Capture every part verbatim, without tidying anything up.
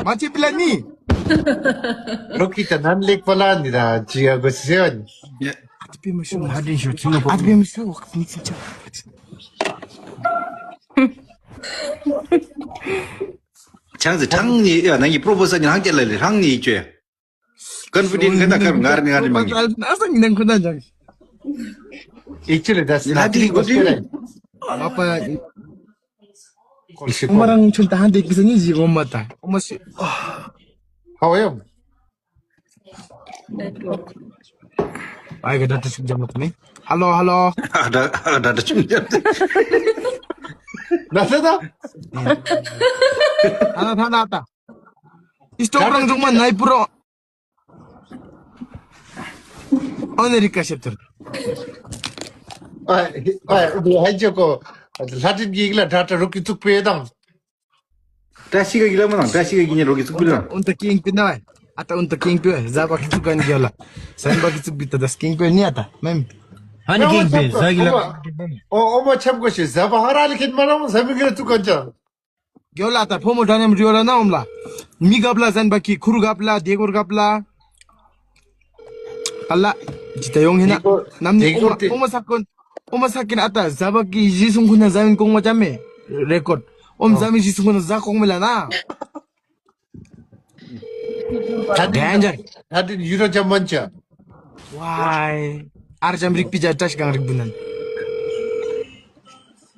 མ་ཆེ་པི་ལ་ནི། རོ་ཀི་ད་ནན་ལེགས་པ་ལ་ནི་ད་ཅི་ཡ་གོ་སི་ཡ་ནི། ཡ། ཨ་ཏི་པི་མ་ཤོ། ཧ་ཏི་ཤོ་ཚུ་ནོ་ཨ་ཏི་པི་མ་ཤོ། ཝག་ཏི་ཚི་ཆ། ཆང་ཟེར་ཐང་ནི་ཡ་ནང་གི་པྲོ་པོ་སལ་ནི་ཧང་ཀྱ་ལ་ལེ་ཧང་ནི་ཅོ། ཀོན་ཕི་ཌེན་ཊི་ག་ད་ཀར་ང་ར་ནི་ང་ར་མ་ངེ། ཨ་ས་ནི་ནང་ཁོ་ན་ཇང་། ཨེག་ཅུ་ལི་དཱ་སི་ལ་ཏི་གོ་སི་ལ། ཨ་པ། ཨོ་མ་རང་ཆུན་ད་ཧན་དེ་ཀི་ས་ནི་ཇི་གོ་མ་ད། ཨོ་མ་སི། ཧའོ་ཡ། ཨའི་ག་ཌ་ཊ་ཆུང་ཇམ་ལོག་ནི། ཧ་ལོ་ཧ་ལོ། ཨ་ཌ་ཨ་ཌ་ཊ་ཆུང་ཇམ། ན་ས་ད། ཨ་ན་ཐ་ན་ད། ཨིས་ཊོབ་རང་ཇོག་མ་ནའི་པུ་རོ། ཨོ་ནེ་རི་ཀ་ཤེབ་ཐུར། ཨ་ཨ་ཧའི་ཇོ་ཀོ། ལྷ་སྒྲིན་གྱི་ཡིག་ལ་ཌ་ཊ་རོ་ཀི་བཙུགས་པའི་དང་། བཀྲ་ཤིས་ཀ་གི་ལ་མ་ནང་། བཀྲ་ཤིས་ཀ་གི་ཉེ་རོ་ཀི་བཙུགས་པའི་ལ། ཨུན་ཏ་ཀིང་པི་ན་ཨ་ཏ་ཨུན་ཏ་ཀིང་པི་ཟ་བ་གི་བཙུགས་ཀ་ནི་གི་ལ། ཟན་བ་གི་བཙུགས་པའི་ད་ད་ཀིང་པི་ནི་ཨ་ཏ་མེམ། ཧ་ནི་ཀིང་པི་ཟ་གི་ལ། ཨོ་ཨོ་མ་ཆབ་གོ་ཤེས་ཟ་བ་ཧ་ར་ལི་ཁེན་མ་ལ་མོ་ཟ་མི་གི་ར་བཙུགས་ཀ་ཅ། གྱོ་ལ་ད་ཕོ་མོ་འདྲ་མཉམ་རིའོ་ལ་ན་འོམ་ལ། མི་གབ་ལ་ཟན་བ་གི་ཁུར་གབ་ལ་དེ་གོར་གབ་ལ། ཨ་ལ། ཇི་ལྟ་ཡོང་ཧེ་ན། དེ་གོར་དེ་ནམ་ནི་དེ་ཨོ་མ་གོར་དེ་ཨོ་མ་ས་ཀོན། ཨོ་མ་ས་ཀིན་ཨ་ཏ་ཟ་བ་གི་གཞི་སུང་ཁུ་ན་ཟ་མིན་གོང་མ་ཅ་མེ། རེ་ཀོར་ཌ། ཨོམ་ཨོ་ཟ་མིན་གཞི་སུང་ཁུ་ན་ཟ་གོང་མེ་ལ་ན། ད་དེ་ཌེན་ཇར། ད་དེ་ཡུ་རོ་ཇམ་མན་ཅ། ཝའི། ཨར་ཇམ་རིག་པི་ཇ་བཀྲ་ཤིས་སྒང་རིག་པི་ནན།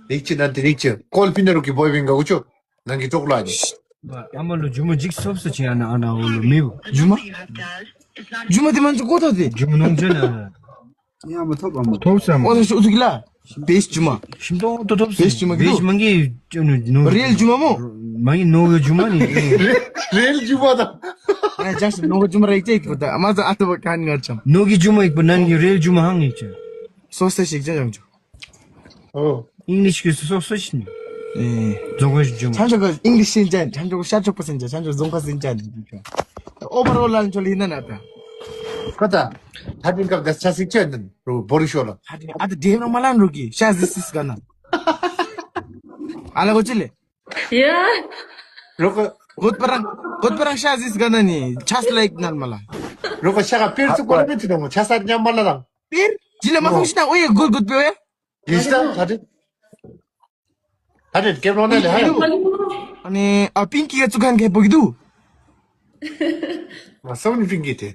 རིག་ཅི་ནན་དེ་རིག་ཅི། ཀོལ་པི་ན་རུ་གི་བོའི་བིང་ག་གུ་ཆོ། ནང་གི་ཅོག་ལ་ནི། ཨ་མ་ལོ་ཇུ་མོ་ཇིག་སོབ་སོ་ཆེ་ཨ་ན་ཨ་ན་འོ་ལོ་མེ་བོ། ཇུ་མ། ཇུ་མ་དེ་མན་ཚུ་གོ་ཐོ་དེ། ཇུ་མོ་ནོང་ཇ་ན། ཡ་མ་ཐོབ་ཨ་མ། ཐོབ་སམ། ཨོ་ཐོ་ཤུ་ཨུ་ཐུ་གི་ལ། བེས་ཇུ་མ། ཤིམ་ཏོང་ཏོ་ཐོབ་སམ། བེས་ཇུ་མ་གི་བེས་དུ། མང་གི་ནོ། རེལ་ཇུ་མ་མོ། མང་གི་ནོ་གི་ཇུ་མ་ནི། རེལ་ཇུ་མ་ད། ཨ་ཇ་སི་ནོ་གི་ཇུ་མ་རེ་ཅེ་ཨིག་པོ་ད། ཨ་མ་ཟ་ཨ་ཏོ་བ་ཁན་ང་ཅམ། ནོ་གི་ཇུ་མ་ཨིག་པོ་ནང་གི་རེལ་ཇུ་མ་ཧང་ཨིག་ཅ། སོ་སེ་ཤིག་ཇ་ཇང་ཇུ། ཨོ། ཨིང་ལིཤ་གི་སོ་སོ་ཤིན། ཨེ། རྫོང་ཁ་ཞིག་ཇུ་མ། ཆང་ཆོག་ག་ཨིང་ལིཤ་ཤིན་ཅན། ཆང་ཆོག་ག་ཤར་ཕྱོགས་པ་ཤིན་ཅན། ཆང་ཆོག་ག་རྫོང་ཁ་ཤིན་ཅན། ཨོ་བར་ཨོལ་ལ་ཆོ་ལི་ན་ན་ད། ཁ་ད། ད་དེ་སྐབས་ད་ཆ་སིག་ཅན་ནན་རུ་བོ་རི་ཤོ་ལ། ཨ་དེ་ཨ་དེ་དེ་ནོ་མ་ལན་རུ་གི་ཤ་ཟི་སིས་ག་ན། ཨ་ལ་གོ་ཅི་ལེ། ཡ། རོ་ཀ། གོད་པ་རང་། གོད་པ་རང་ཤ་ཟིས་ག་ན་ནི་ཆ་སི་ལ་ཡིག་ནན་མ་ལ། རོ་ཀ་ཤ་ག་པིར་ཚུ་གོ་ར་མེ་ཚུ་ནོ་མོ་ཆ་ས་ཉམ་མ་ལ་རང་། པིར། ཇི་ལ་མ་སོང་ཤི་ན་ཨོ་ཡེ་གོད་གོད་པེ་ཝེ། ཡིས་ད་ད་དེ། ད་དེ་ཀེབ་རོ་ནེ་ལེ་ཧ་ཡ། ཨ་ནི་ཨ་པིང་ཀི་ག་ཚུ་ཁན་ཁེ་པོ་གི་དུ། མ་སོང་ནི་པིང་ཀི་དེ།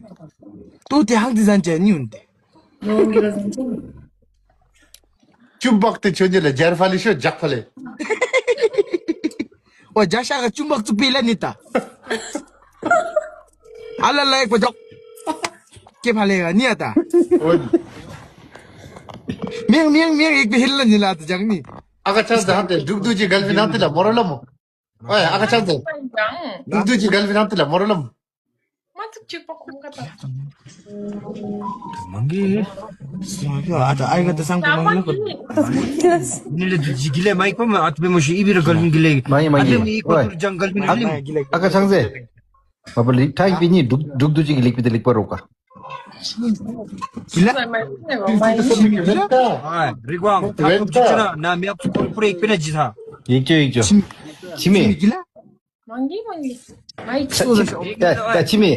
ཏོ་དེ་ཧང་དེ་ཟན་ཅན་ནི་ཡོན་ཏེ། ཅུམ་བག་ཏེ་ཆོ་ཉེ་ལ་ཇར་ཕ་ལེ་ཤོ་ཇག་ཕ་ལེ། ཨོ་ཇག་ཤ་ག་ཅུམ་བག་ཚུགས་པེ་ལ་ནི་ད། ཨ་ལ་ལ་ཡེག་པ་ཇག། ཀེ་ཕ་ལེ་ག་ནི་ཨ་ད། ཨོ། མེང་མེང་མེང་ཡེག་པེ་ཧིལ་ལ་ནི་ལ་ད་ཇག་ནི། ཨ་ག་ཆང་ཟ་ཧན་ཏེ་དུག་དུག་ཅིག་གལ་བི་ནང་ཏེ་ལ་མོ་རོ་ལ་མོ། ཨོ་ཡ་ཨ་ག་ཆང་ཟ། དུག་དུག་ཅིག་གལ་བི་ནང་ཏེ་ལ་མོ་རོ་ལ་མོ། མ་ཚིག་ཅིག་པ་ཁོམ་ག་ད། མང་གི། ཨ་ད་ཨའི་ག་ད་སང་པོ་མང་གི་ལ་གོ། ནི་ལེ་དུ་ཇི་གི་ལེ་མ་ཡེག་པ་མ་ཨ་ཏུ་པེ་མོ་ཤི་ཨི་བི་ར་གལ་བིན་གི་ལེ། མ་ཡེག་མ་ཡེག། ཨ་ཏུ་མི་ཨི་ཀོ་ཏུར་ཇང་གལ་བིན་གི་ལེ། ཨ་ག་ཆང་ཟེ། མ་པ་ལི་ཐའི་པི་ནི་དུག་དུག་དུག་ཅིག་གི་ལེགས་པི་ཏེ་ལེགས་པ་རོ་ཀ། གི་ལ། ཨ་རི་ཀོང་ཐུག་ཅི་ན་ན་མི་ཨ་ཚུ་ཁོ་རེ་ཁོ་རེ་ཡེག་པེ་ན་ཇི་ཐ། ཡེག་ཅོ་ཡེག་ཅོ། ཅི་མེ། ཅི་མེ་གི་ལ། མང་གི་མང་གི། མ་ཡེག་ཅོ། ད་ད་ཅི་མེ།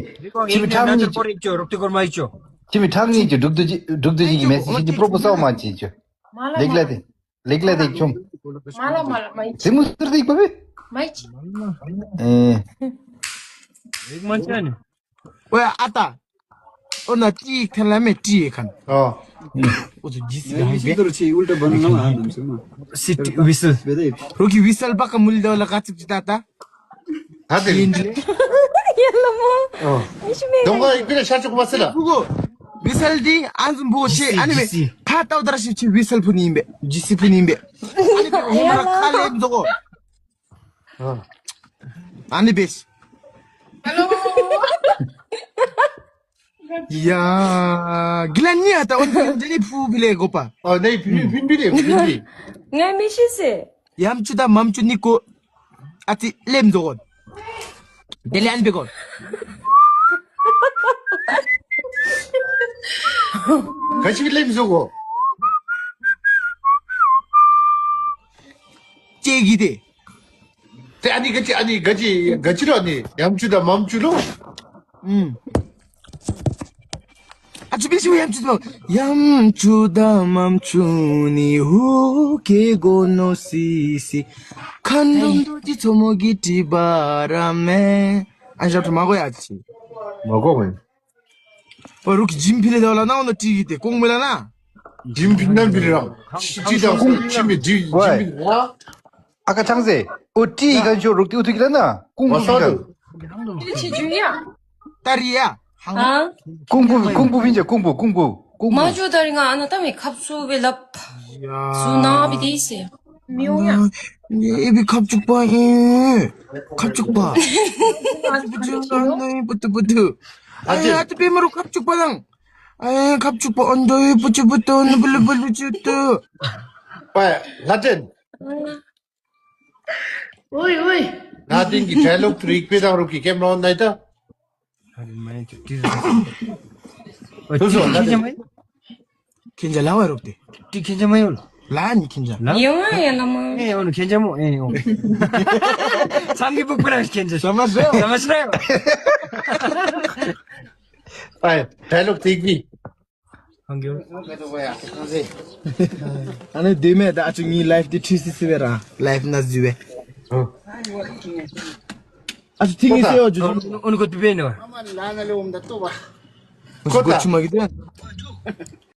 ཅི་མེ་ཐང་ནི་ཅོ། རོག་ཏེ་གོར་མ་ཡེག་ཅོ། ཅི་མེ་ཐང་ནི་ཅོ་དུག་དུག་ཅིག་དུག་དུག་ཅིག་གི་མེ་སེ་ཇི་པྲོ་པོ་སལ་མ་ཅི་ཅོ། ལེགས་ལ་ཏེ། ལེགས་ལ་ཏེ་ཅོམ། མ་ལ་མ་ལ་མ་ཡེག་ཅོ། ཟེ་མུ་སྟར་ཏེ་ཡེག་པ་བེ། མ་ཡེག་ཅོ། ཨེ། ཡེག་མ་ཅ་ནི། ཝེ་ཨ་ཏ། ཨོ་ན་ཏི་ཡེག་ཐེན་ལ་མེ་ཏི་ཡེག་ཁན། ཨོ། ཨོ་ཚུ་ཇི་སི་ག་ཧེ་བེ། སི་ཊི་ཝི་སལ། རོ་ཀི་ཝི་སལ་བ་ཀ་མུལ་དོ་ལ་ག་ཚིག་ཅི་ཏ་ཏ། ད་དེ་ཡིན་དེ། ཡ་ལ་མོ། ཨོ། མི་ཤི་མེ། དོང་ག་ཡིག་པི་ན་ཤ་ཆོག་མ་སེ་ལ། ཕུ་གོ། ཝི་སལ་དེ་ཨ་ནི་བཟུམ་བོ་ཆེ་ཨ་ནི་མེ། ཁ་ཏའུ་ད་ར་ཤི་ཆེ་ཝི་སལ་ཕུ་ནི་ཨིན་པེ། ཇི་སི་ཕུ་ནི་ཨིན་པེ། ཨ་ནི་ཁ་ལེབ་མཛོ་གོ། ཨ་ནི་བེས། ཧ་ལོ། ཡ། གི་ལ་ནི་ཨ་ཏ་འོན་ཏེ་ནི་ཕུ་བི་ལེ་གོ་པ། ཨོ་ནི་ཕུ་བི་ཕུ་བི་ལེ་ཕུ་བི་ལེ། ང་མི་ཤེས་སེ། ཡམ་ཆུ་དང་མམ་ཆུ་ནི་ཀོ། ཨ་ཙི་ལེབ་མཛོ་གོ། དེ་ལས་ཨན་པེ་གོ། ག་ཅི་ལེབ་མཛོ་གོ། ཅེ་གི་དེ། ཏེ་ཨ་ནི་ག་ཅི་ཨ་ནི་ག་ཅི་ག་ཅི་ལོ་ཨ་ནི་ཡམ་ཆུ་དང་མམ་ཆུ་ལོ། ཨུམ། ཨ་ཅི་པི་ཤི་ཡམ་ཆུ་དང་མམ་ཆུ་དང་མམ་ཆུ་ནི་ཧུ་ཀེ་གོ་ནོ་སི་སི། ཁ་འདོམ་དོ་ཏི་ཚོ་མོ་གི་ཏི་བ་ར་མེ། ཨན་ཞབས་ཏོ་མ་གོ་ཡ་ཅི། མ་གོ་མེན། ཨོ་རུ་ཀི་ཇིམ་ཕི་ལེ་དོ་ལ་ན་འོ་ན་ཏི་གི་ཏེ་ཀོང་མེ་ལ་ན། ཇིམ་ཕི་ན་ཕི་ར། ཅི་ཅི་དང་ཀོང་ཅི་མེ་ཇི་ཇིམ་ཕི་ར། ཨ་ཁ་ཐང་ཟེ། ཨོ་ཏི་ག་ཇོ་རུག་ཏི་ཨུ་ཐུ་གི་ལ་ན། ཀོང་བུ་ཕིན་ག། ཏི་ཅི་ཇུ་ཡ། ཏ་རི་ཡ། ཧང་། ཀོང་བུ་ཀོང་བུ་ཕིན་ཇ་ཀོང་བུ་ཀོང་བུ་ཀོང་བུ། མ་ཇུ་ཏ་རི་ང་ཨ་ན་ཏ་མེ་ཁབ་ཚུ་བེ་ལབ། ཡ། ཚུ་ན་བི་དི་སེ། མི་ཡོང་ཡ། ཨེ་བི་ཁབ་ཅུག་པ་ཨེ། ཁབ་ཅུག་པ། པུ་ཏུ་པུ་ཏུ། ཨ་ཏི་པེ་མ་རུ་ཁབ་ཅུག་པ་དང་། ཨེ་ཁབ་ཅུག་པ་ཨོན་དོ་ཨེ་པུ་ཅུ་པུ་ཏུ་ནུ་པུ་ལུ་པུ་ལུ་ཅུ་ཏུ། པ་ལ་ཏྲེན། ཨོའི་ཨོའི། ན་ཏིང་གི་ཌའི་ལོག་ཏུ་རིག་པེ་དང་རུ་ཀི་ཀེམ་རོན་ནའི་ཏ། ཨ་རེ་མ་ཡ་ཅིག་ཏི་རུ། ཨོ་ཏི་ཁེན་ཇ་མ་ཡ། ཁེན་ཇ་ལ་བ་རོག་ཏེ། ཏི་ཁེན་ཇ་མ་ཡ་ལ། ལ་ནི་ཁེན་ཇ། ལ། ཡོང་ཡ་ལ་མ། ཨེ་ཨོ་ནུ་ཁེན་ཇ་མོ་ཨེ་ཨོ། ཚང་གི་བུ་པ་ར་ཁེན་ཇ། ས་མ་ཤེས། ས་མ་ཤེས། ཨའི་ཌའི་ལོག་ཏིག་བི། ཨ་ནི་དེ་མེད་ད་ཨ་ཅུ་ངའི་ལའིབ་དེ་ཁྲིད་སི་སི་བེ་ར་ལའིབ་ན་ཟི་བེ། ཨ་ཅུ་ཐིང་ངི་སེ་ཡོ་ཇུ་ཇུ། ཨོ་ནུ་ཀོ་ཏུ་བེ་ནོ། ཀོ་ཏ། ཆུ་མ་གི་དེ།